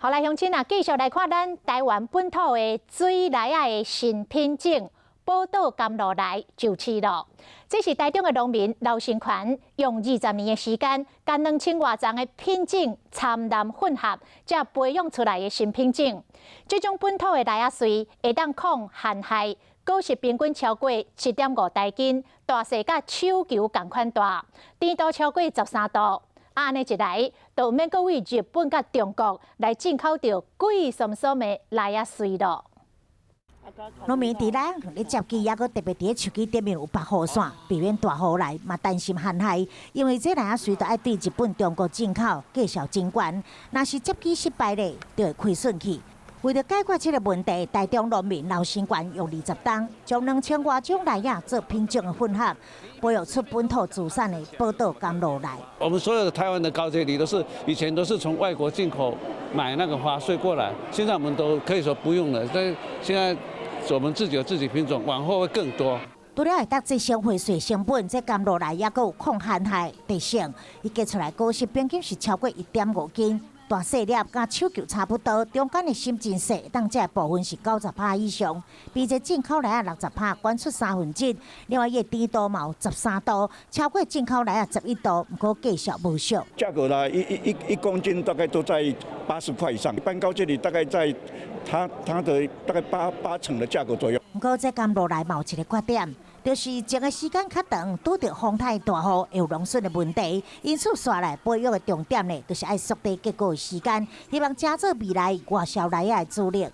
好來，鄉親啊，繼續來看咱台灣本土的水梨仔的新品種寶島甘露梨上市囉。這是台中的農民劉成權用20年的時間，共2000外叢的品種摻濫混合，才培養出來的新品種。這種本土的梨仔穗會當抗旱害，果實平均超過7.5台斤，大細佮手球仝款大，甜度超過13度。按呢一來，就毋免閣對日本佮中國來進口著貴媪媪的梨仔穗囉。農民佇梨仔園咧接枝，猶閣特別佇咧樹枝頂面有縛雨傘，避免大雨來，嘛擔心旱害。因為這梨仔穗都愛對日本、中國進口，價數真懸。若是接枝失敗咧，就會虧損去。為著解決這個問題，台中農民劉新權用20冬，將2000外種梨仔做品種的混合，培育出本土自產的寶島甘露梨。我們所有的台灣的高階梨都是以前都是從外國進口買那個花穗過來，現在我們都可以說不用了。但現在我們自己有自己品種，往後會更多。除了會當節省花穗成本，這甘露梨猶閣有抗旱害特性，伊結出來果實平均是超過1.5斤。大細粒，佮手球差不多，中間的心真細，當這部分是90趴以上，比這進口梨仔60趴，懸出三分之一。另外，伊的甜度嘛有13度，超過進口梨仔11度，毋過價數無俗。價格呢，一公斤大概都在80塊以上，一般高階梨大概在它的大概八成的價格左右。毋過，這甘露梨嘛有一個缺點，就是種的時間較長，拄著風颱大雨會有農損的問題，因此紲來培育的重點呢，就是愛縮短結果的時間，希望成做未來外銷梨仔的主力。